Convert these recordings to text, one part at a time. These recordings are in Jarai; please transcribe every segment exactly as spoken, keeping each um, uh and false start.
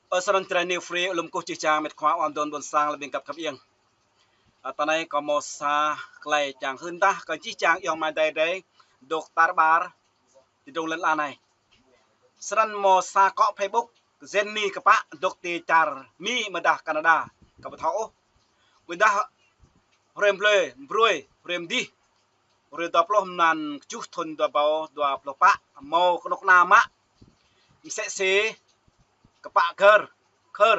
Ơ sơnăn tơlơi nêu free, lŏm kơ jih jang met khua wan don ƀôn sang lĕ ƀing găp khăp ieng. Ơ, tơ anai kâo hmâo sa tơlơi čang hưn dah kơ jih jang ayŏng amai adơi drơi dôk tar ƀar ti dŏng lŏn ala anai. Sơnăn hmâo sa akŏ Facebook Jenny Kpă dôk ti čar Mi mơdah Canada. Kâo ƀu thâo ôh. Ƀiădah hrơi mơ̆ng hrơi, hrơi mơ̆ng dih, hrơi dua pluh mlan kơjuh thun dua rơbâo dua pluh pă, hmâo kơnuk kơna mă msĕ si Kpă Khơr, Khơr,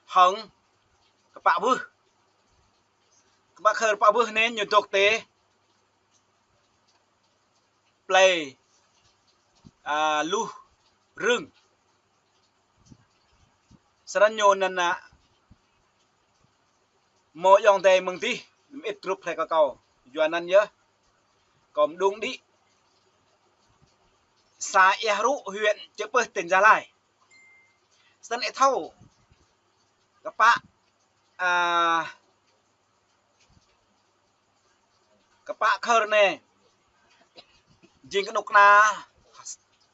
hăng Kpă Wưh. Kpă Khơr Kpă Wưh anai ñu dôk ti plei, a, Luh Rưng. Sơnăn ñu anăn, a, hmâo ayŏng adơi mơ̆ng dih, mơit rup hrơi kơ kâo. Yua anăn yơh, kâo mơđung đĭ xã Ia Rũ, huyện Chư Pưh, tỉnh Gia Lai. Sơnăn ih thâo, Kpă, a, Kpă Khơr anai, jing kơnuk kơna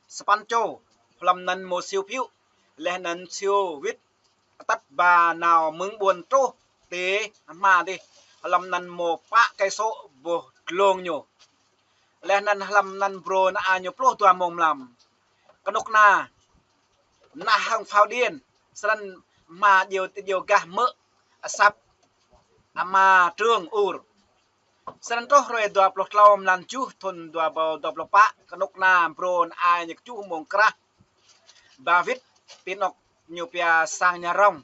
sapăn čô, hlăm anăn hmâo Siu Phiu, laih anăn Siu Wit, atăt ba nao mơ̆ng ƀuôn truh ti hma dih, hlăm anăn hmâo pă cây số boh dlông ñu. Laih anăn hlăm anăn brô nao ñu pluh dua mông mlam. Kơnuk kơna mơnah hăng phao điện, sơnăn hma djeo ti djeo gah mơ̆ asăp ama Trương Ur. Sơnăn truh hrơi dua pluh klâo mlan kơjuh thun dua rơbâo dua pluh pă, kơnuk kơna brô nao ñu kơjuh mông krah. Ba wĭt ti anŏ ñu pia sang nhà rông,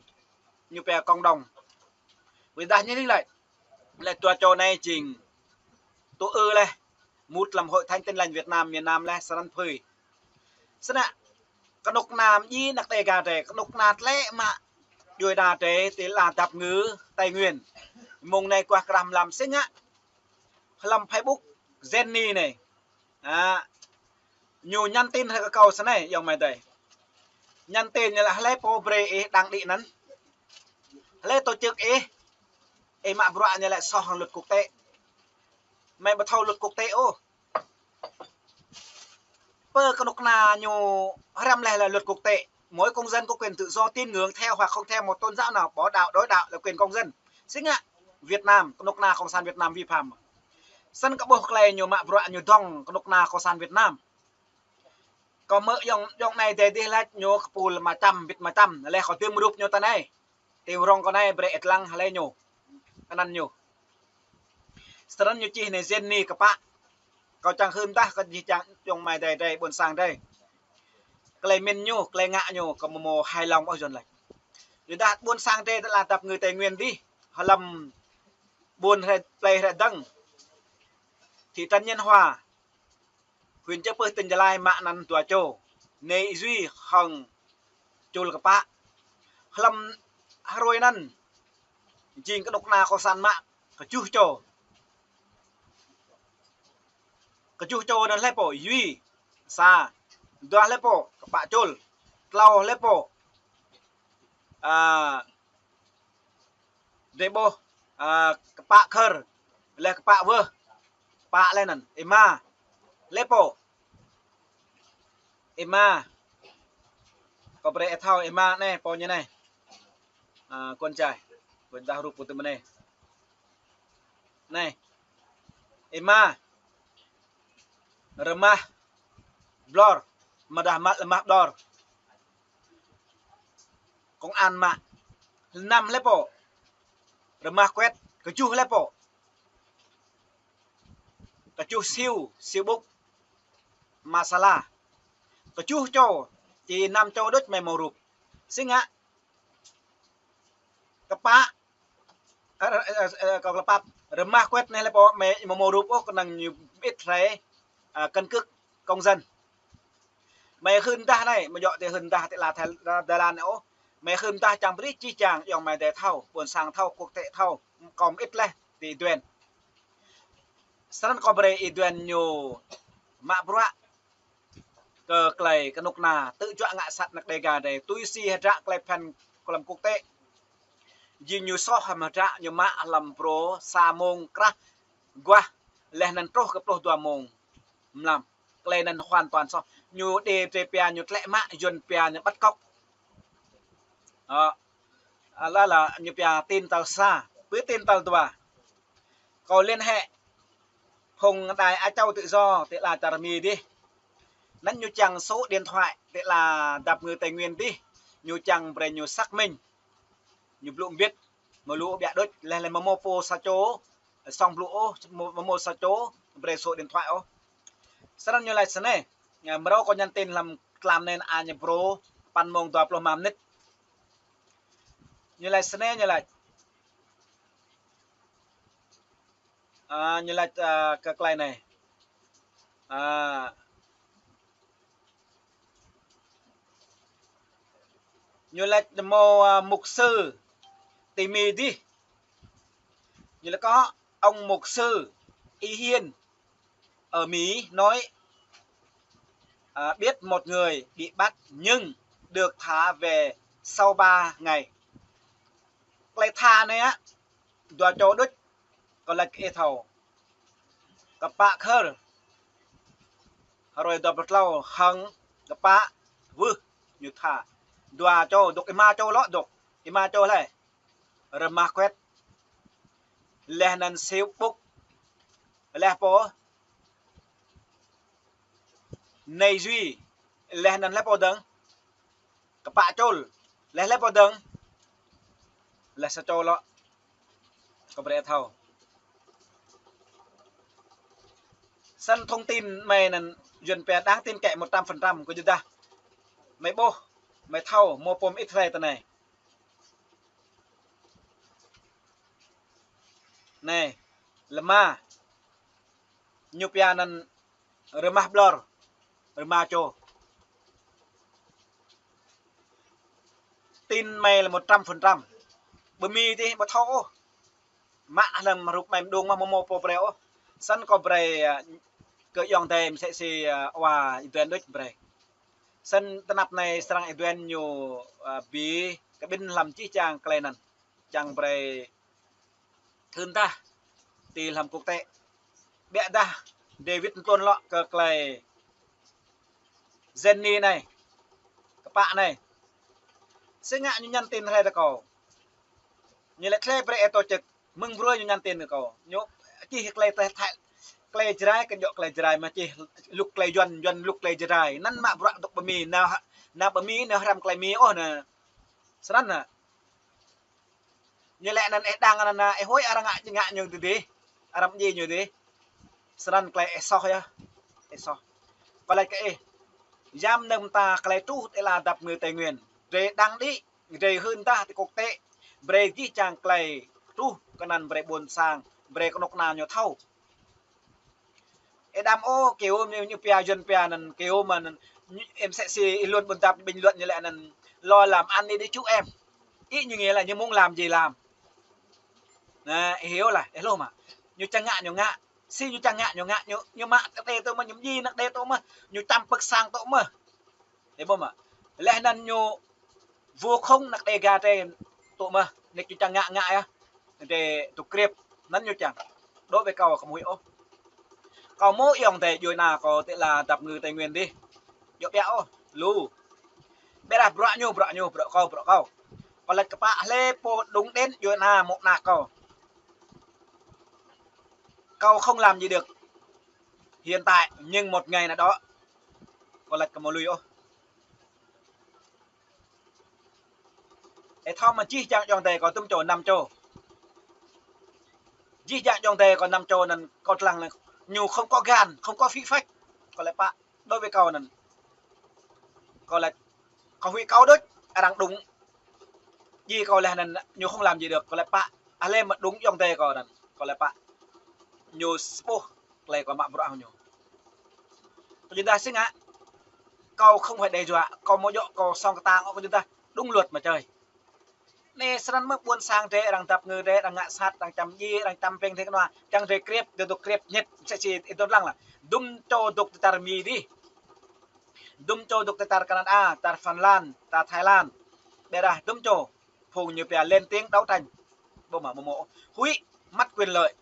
ñu pia cộng đồng. Ƀiădah ñu ling laĭ, laĭ dua čô anai jing tŭ ư laih, mŭt hlăm Hội Thánh Tin Lành Việt Nam miền Nam laih, sơnăn phơi. Sơnăn kơnuk kơna mơ̆ng djai anăk Đêga drơi, kơnuk kơna tlĕ mă djuai đa drơi ti ala dap kơngư Tây Nguyên. Mông anai kuah krah mlam sĭt ngă. Hlăm Facebook Jenny anai. A, ñu nhắn tin hrơi kơ kâo sơnai, ayŏng amai adơi. Nhắn tin ñu laĭ: "Hlơi pô brơi ih đăng đĭ anăn? Hlơi tổ chức ih? Ih mă bruă ñu laĭ soh hăng luật quốc tế. Mơi ƀu thâo luật quốc tế ôh." Pơ kơnuk kơna ñu hrăm laih là luật quốc tế. Mỗi công dân có quyền tự do tín ngưỡng theo hoặc không theo một tôn giáo nào, bỏ đạo, đổi đạo là quyền công dân. Sĭt ngă Việt Nam, kơnuk kơna Cộng sản Việt Nam vi phạm. Sơnăn kơ ƀuh tơlơi ñu mă bruă ñu dŏng kơnuk kơna Cộng sản Việt Nam. Kâo hmư̆ ayŏng, ayŏng anai dêh dih laĭ ñu kơpul mơčăm, bĭt mơčăm, laih kâo dưm rup ñu tơ anai. Ti rŏng kâo anai brơi ih lăng hlơi ñu, anăn ñu. Sơnăn ñu čih anai Jenny Kpă. Kâo čang hưn dah kơ jih jang ayŏng amai adơi drơi, ƀôn sang drơi. Tơlơi mĭn ñu, tơlơi ngă ñu, kâo hmâo hài lòng ôh yơh laih. Yua dah ƀôn sang drơi ti ala dap kơngư Tây Nguyên dih, hlăm ƀuôn hrơi, plei hrơi dơ̆ng, thị trấn Nhân Hòa, huyện Chư Pưh, tỉnh Gia Lai, mă anăn dua čô, Nê Duy hăng Chul Kpă. Hlăm hrơi anăn jing kơnuk kơna Cộng sản mă kơjuh čô. Kơjuh čô anăn hlơi pô? Duy, sa. Dua hlơi pô? Kpă Chul. Klâo hlơi pô? A, drơi ƀuh, a, Kpă Khơr, laih Kpă Wưh, pă laih anăn. Êma, hlơi pô? Êma. Kâo brơi ih thâo Êma anai, pô ñu anai. A, con trai. Kâo dah rup pơtŭ mơ̆ng anai. Anai. Êma. Rơmah Blor. Mơdah mă Rơmah Blor. Công an mă. Năm hlơi pô? Rơmah Kuet. Kơjuh hlơi pô? Kơjuh Siu, Siu Bŭk. Masala. Kơjuh čô, či năm čô đôč mơi hmâo rup. Sĭt ngă. Kpă, ơ, ơ, ơ, ơ, kâo klă pap. Rơmah Kuet anai hlơi pô mơi hmâo rup ôh, kơnơ̆ng ñu mơit hrơi, a, căn cước công dân. Mơi hưn dah anai, mơi djŏ ti hưn dah ti ala Thái, Thái Lan anai ôh. Mơi hưn dah čang brơi jih jang ayŏng amai adơi thâo, ƀôn sang thâo, quốc tế thâo, kâo mơit laih ti Duen. Sơnăn kâo brơi Y Duen ñu mă bruă kơ tơlơi kơnuk kơna tơjuă ngă sat anăk Đêga drơi, tui si hơdră tơlơi phiăn kơ hlăm quốc tế. Jing ñu soh hăm hơdră ñu mă hlăm brô sa mông krah guah, laih anăn truh kơ pluh dua mông mlam. Tơlơi anăn hoàn toàn soh. ñu đe drơi pia ñu tlĕ mă, Yuan pia ñu bắt cóc. Ơ, ala la ñu pia tin tal sa, pơ tin tal dua. Kâo liên hệ phung đài Á Châu Tự Do tơlơi čar Mi dih. Anŭn ñu čang số điện thoại tơlơi dap ngư Tây Nguyên dih. Ñu čang brơi ñu xác minh. Ñu blŭ mbĭt, mơ̆ lu ƀiă đôč, leh leh mơ̆ mơ̆ pô sa čô, song blŭ ôh, mơ̆ mơ̆ sa čô, brơi số điện thoại ôh. Srăng ñu laĭ snei, mrô kâo nhắn tin lăm tlam anai a ñu brô, păn mông dua pluh mơnit. Ñu laĭ snei, ñu laĭ. A, ñu laĭ, a, kơ tơlơi anai. A, ñu laĭ mơ̆, a, mục sư ti Mi dih. Ñu laĭ kơ ông mục sư Y Hiên ở Mỹ nói, à, biết một người bị bắt nhưng được thả về sau ba ngày. Tơlơi tha anai á, dua čô đôč, kâo laĭ kơ ih thâo. Kpă Khơr. Hrơi dua pluh klâo hăng kpă Wưh ñu tha. Dua čô, dŏ êma čô lŏ dŏ. Êma čô lĕ. Rơmah Kuet. Leh anŭn Siu Ƀŭk. Leh pô Nai Jui. Leh anŭn leh pô dơ̆ng. Kpă Čul. Leh leh pô dơ̆ng. Leh sa čô lŏ. Kâo brơi thâo. Săn thông tin mơi anŭn Yuan pia đáng tin cậy một trăm phần trăm kơ jơdah. Mơi ƀuh, mơi thâo, mơ̆ pô mơit hlơi tơ anai. Anai, lơma. Ñu pia anŭn rơmah ƀlŏr, rơma čô. Tin mơi lĕ một trăm phần trăm. Ƀơ Mi dih ƀu thâo ôh. Mă lăm rup mơi mơđung mơ̆ mơ̆ pô brơi ôh. Săn kâo brơi, a, kơ ayŏng adơi mơsĕ si, a, wa Y Duen đôč brơi. Săn tơnap anai srăng Y Duen ñu, a, bi kơ ƀĭn lăm čih čang tơlơi anŭn. Čang brơi thưn tah ti lăm quốc tế. Ƀiă dah David tơlơi lŏ kơ tơlơi Jenny anai, kpă anai. Sĭt ngă ñu nhắn tin hrơi tơ kâo. Ñu laĭ tơlơi brơi ê tổ chức, mơ̆ng brơi ñu nhắn tin kơ kâo. Ñu čih tơlơi tơ Thái, tơlơi Jrai, kơ dŏ tơlơi Jrai mơ̆ čih lŭk tơlơi Yuan, Yuan lŭk tơlơi Jrai. Anŭn mă bruă dŏ ƀơ Mi, nao ha-, nao ƀơ Mi, nao hrăm tơlơi Mi ôh anŭn. Srăng anŭn. Ñu laĭ anŭn ih đang anŭn, ih huĭ arăng ngă, ngă ñu tơdih. Arăng djai ñu tơdih. Srăng tơlơi ih soh yơh. Ih soh. Kâo laĭ kơ ih. Yăm nơm ta tơlơi truh tơlơi dap ngư Tây Nguyên. Drơi đang đĭ, drơi hưn tah ti quốc tế. Brơi jih čang tơlơi truh kơ anŭn brơi ƀôn sang, brơi kơnuk kơna ñu thâo. Ê đam ôh, kơyua ñu, ñu pia Yuan pia anŭn, kơyua mơ̆ anŭn, ñu, em sẽ si ih luôn ƀôn dap bình luận ñu laĭ anŭn, lo làm ăn đi, đi chúc em. Ý ñu nghĩa là ñu muốn làm gì làm. Anai, ih hyu lah, ih hluh mơ̆. Ñu čang ngă, ñu ngă. Si ñu čang ngă, ñu ngă, ñu, ñu mă tơlơi tơ mơ̆, ñu djai tơlơi tơ mơ̆, ñu čăm pơ̆k sang tơ mơ̆. Ih ƀuh mơ̆. Leh anŭn ñu vô khống năk đe ga tơ tŭ mơ̆, nĕ ñu čang ngă ngă yơh. Tơ tŭ krep, anŭn ñu čang. Đối với kâo, kâo ƀu huĭ ôh. Kâo mơ̆ ayŏng adơi djuai ania kâo tơlơi dap ngư Tây Nguyên dih. Djŏ ƀiă ôh, lu. Ƀiă dah bruă ñu, bruă ñu, bruă kâo, bruă kâo. Kâo laĭ kpă hlơi pô đung đen djuai ania mơ̆ ană kâo. Kâo không làm gì được. Hiện tại, nhưng một ngày nào đó, kâo laĭ kâo ƀu lui ôh. Ê thâo mơ̆ jih jang ayŏng adơi kâo tŭm čô năm čô. Jih jang ayŏng adơi kâo năm čô anŭn kâo lăng lăng. Ñu không có gan, không có phí phách. Kâo laĭ pă, đối với kâo anŭn. Kâo laĭ, kâo huĭ kâo đôč, arăng đung. Jih kâo leh anŭn ñu không làm gì được, kâo laĭ pă. Hlơi mơ̆ đung ayŏng adơi kâo anŭn, kâo laĭ pă. Ñu sơƀuh, tơlơi kâo mă bruă hăng ñu. Kơ jơdah sĭt ngă, kâo không phải đe dọa, kâo ƀu djơ̆, kâo song kơtang ôh kơ jơdah, đúng luật mà chơi. Anai srăng mơ̆ ƀôn sang drơi, arăng dap ngư drơi, arăng ngă sat, arăng čăm djai, arăng čăm ping drơi kơnua, čang drơi krep, drơi dŏ krep ñĕt, mơsĕ si ih tŭ lăng lah. Dŭm čô dŏ tơ čar Mi dih. Dŭm čô dŏ tơ čar Canada, čar Phần Lan, čar Thái Lan. Ƀiă dah dŭm čô. Phung ñu pia lên tiếng đấu tranh. Ƀuh mơ̆, ƀuh mơ̆. Huĭ, mất quyền lợi.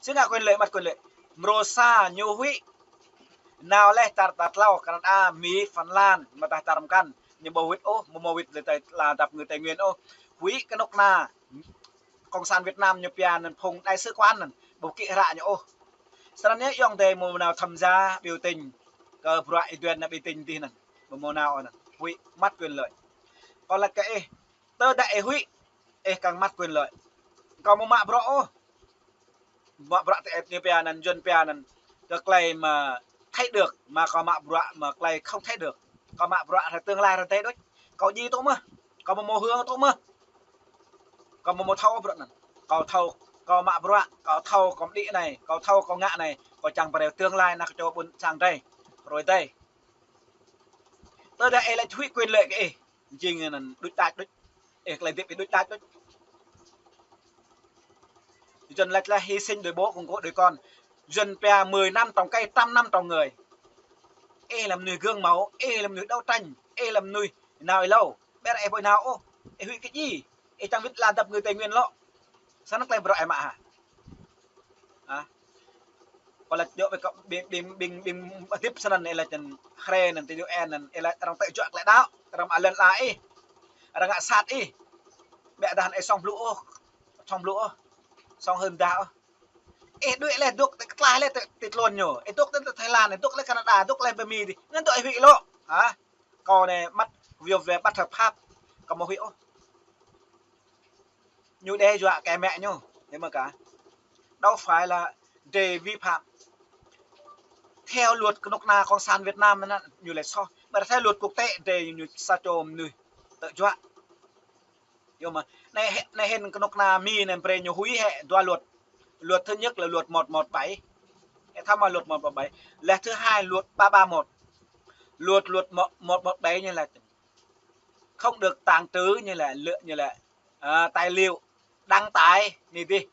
Sĭt ngă quyền lợi, mất quyền lợi. Mrô sa ñu huĭ. Nao laih čar ta tlâo, Canada, Mi, Phần Lan, mơ̆ tah čar mơkăn. Ñu ƀu wĭt ôh, ƀu hmâo wĭt lĕ tơ la dăp ngư Tây Nguyên ôh. Huĭ kơnuk kơna Cộng sản Việt Nam ñu pia anŭn phung đại sứ quán anŭn, ƀu kĭ hră ñu ôh. Snăn yơh ayŏng adơi ƀu hmâo nao tham gia biểu tình kơ bruă Y Duên anŭn, biểu tình dih anŭn. Ƀu hmâo nao ôh anŭn. Huĭ mất quyền lợi. Kâo laĭ kơ ih, tơdah ih huĭ, ih kiăng mất quyền lợi. Kâo ƀu mă bruă ôh. Mă bruă tơ ĕp ñu pia anŭn, Yuăn pia anŭn, kơ tơlơi mơ̆ thấy được, mơ̆ kâo mă bruă mơ̆ tơlơi không thấy được. Kâo mă bruă hrơi tương lai hrơi tơdơi đôč. Kâo djai tŭ mơ̆n. Kâo ƀu hmâo hương tŭ mơ̆n. Kâo ƀu hmâo thâo bruă anŭn. Kâo thâo, kâo mă bruă, kâo thâo kâo mơ̆ đĭ anai, kâo thâo kâo ngă anai, kâo čang brơi tương lai ană kâo čô ƀôn sang drơi. Hrơi tơdơi. Tơdah ih laĭ huĭ quyền lợi kơ ih, jing anŭn đuč đač đôč. Ih tơlơi hơdip ih đuč đač đôč. Yuăn laĭ lĕ hy sinh đôi bố cũng có đôi con. Yuăn pia mười năm trồng cây, trăm năm trồng người. Ih lăm mơnuih gương mẫu, ih lăm mơnuih đấu tranh, ih lăm mơnuih nao êlâo. Ƀĕ ih ƀu nao ôh, ih huĭ kơ djai, ih čang wĭt la dăp ngư Tây Nguyên lŏ. Snăn tơlơi bruă ih mă hă? Hă? Kâo laĭ djơ̆ ƀĕ kơ ƀing, ƀing, ƀing, ƀing hơdip snăn ih laĭ čăn hrơi anŭn ti U N anŭn ih laĭ arăng tơjuă tơlơi đaŏ, arăng mă lŏn ala ih. Arăng ngă sat ih. Ƀĕ dah ih song blŭ ôh. Song blŭ ôh. Song hưn dah ôh. Ih đuaĭ laih dŏ ti kơtlaih laih ti, ti tluôn ñu. Ih dŏ ti Thái Lan, ih dŏ laih Canada, dŏ laih ƀơi Mi dih. Ngăn dŏ ih huĭ lŏ. Hă? Kâo anai mất, việc về bất hợp pháp. Kâo ƀu huĭ ôh. Ñu đe dọa kơ mĕ ñu, nhưng mà cả đâu phải là drei vi phạm. Theo luật kơnuk kơna Cộng sản Việt Nam anŭn ñu laĭ soh. Ƀĕ theo luật quốc tế drei ñu sa čô mơnuih tơjuă. Yơh mơ̆. Anai, anai hĭn kơnuk kơna Mi anai brơi ñu huĭ hĕ dua luật. Luật thứ nhất là luật một một bảy. Ih thâo mơ̆ luật một một bảy. Luật thứ hai luật ba ba một. Luật, luật một một bảy ñu laĭ không được tàng trữ ñu laĭ, lơ-, ñu laĭ, à, tài liệu đăng tải anai dih.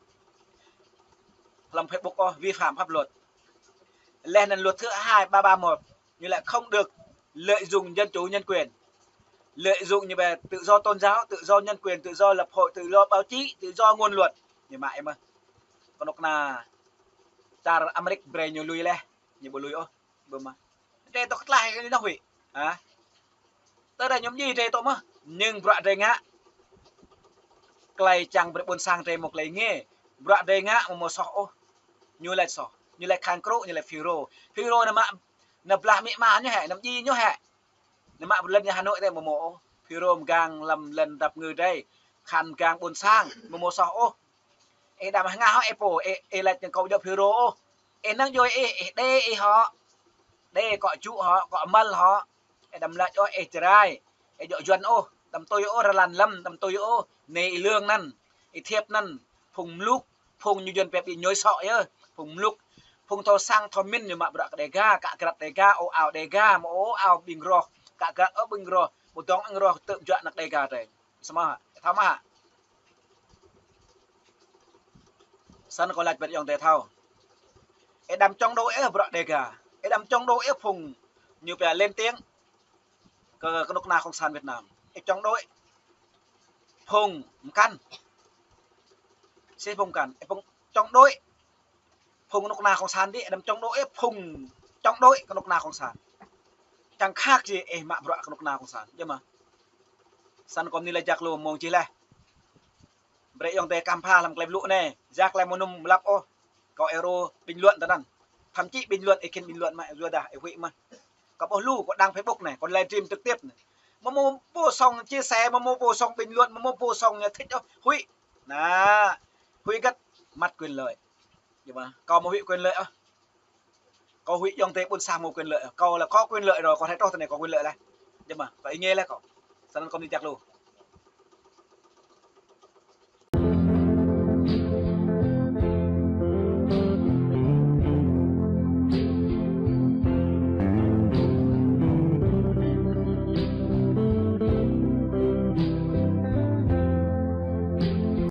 Lăm Facebook ôh, vi phạm pháp luật. Laih anŭn luật thứ hai ba ba một, ñu laĭ không được lợi dụng dân chủ nhân quyền. Lợi dụng ñu ƀĕ tự do tôn giáo, tự do nhân quyền, tự do lập hội, tự do báo chí, tự do ngôn luận. Ñu mă ih mơ̆n. Kơnuk kơna čar Amêrik brơi ñu lui laih, ñu ƀu lui ôh. Ƀu mă. Drei dŏ kơtlaih kơ ñu noh huĭ. Hă? Tơdah ñu mơ̆ djai drei tŭ mơ̆n. Nhưng bruă drei ngă, tơlơi čang brơi ƀôn sang drei mơ̆ tơlơi ngă. Bruă drei ngă ƀu hmâo soh ôh. Ñu laĭ soh. Ñu laĭ khăn krŭ, ñu laĭ FULRO. FULRO anai mă, anai blah amĭ ama ñu hĕ, anai mơ̆ djai ñu hĕ. Anai mă ƀơi lŏn ñu Hà Nội tơ ƀu hmâo ôh. FULRO mơgang lăm lŏn dăp ngư drei. Khăn mơgang ƀôn sang, ƀu hmâo soh ôh. Ih đăm hơngah hŏ ih pô, ih, ih laĭ čăn kâo djŏ FULRO ôh. Ih năng djŏ ih, ih đe ih hŏ. Đe kŏ jŭ hŏ, kŏ măl hŏ. Ih đăm laĭ ôh ih Jarai, ih djŏ Yuăn ôh, đăm tui ôh rơlan lăm, đăm tui ôh anai ih Lương anŭn, ih Thiêp anŭn, phung mluk, phung ñu Yuăn pia ƀing ñôi sŏ yơh, phung mluk, phung thâo sang thâo mĭn ñu mă bruă kơ Đêga, kă grăt Đêga, ôh ao Đêga, mơ̆ ôh ao ƀing roh, kă grăt ôh ƀing roh, ƀu dŏng ƀing roh tơp juă anăk Đêga drei. Samơ̆ hă? Thâo mơ̆ hă? Snăn kâo laĭ brơi ayŏng adơi thâo. Ih đăm chống đối ôh bruă Đêga. Ih đăm chống đối ôh phung ñu pia lên tiếng kơ, kơnuk kơna Cộng sản Việt Nam. Ih chống đối phung mkăn. Sĭt phung mkăn. Ih phung chống đối phung kơnuk kơna Cộng sản dih, ih đăm chống đối ôh phung chống đối kơnuk kơna Cộng sản. Čang khăk či ih mă bruă kơnuk kơna Cộng sản. Yơh mơ̆. Snăn kâo mơni laĭ jak lu mơ̆ng čih laih. Brơi ayŏng adơi kăm pha lăm tơlơi blŭ anai, jak lĕ mơnum mlăp ôh. Kâo ih ru bình luận tơ anăn. Thậm chí bình luận, ih khĭn bình luận mă yua dah ih huĭ mơ̆n. Kâo ƀuh lu, kâo đăng Facebook anai, kâo livestream trực tiếp anai. Mơ̆ mơ̆ pô song chia sẻ, mơ̆ mơ̆ pô song bình luận, mơ̆ mơ̆ pô song ñu thích ôh, huĭ. Anai, huĭ hơget, mất quyền lợi. Yơh mơ̆, kâo ƀu huĭ quyền lợi ôh. Kâo huĭ ayŏng adơi ƀôn sang hmâo quyền lợi. Kâo lĕ có quyền lợi rồi, kâo thâo truh tơ anai kâo quyền lợi laih. Yơh mơ̆, kâo ih ngă laih kâo. Snăn kâo mơni jak lu.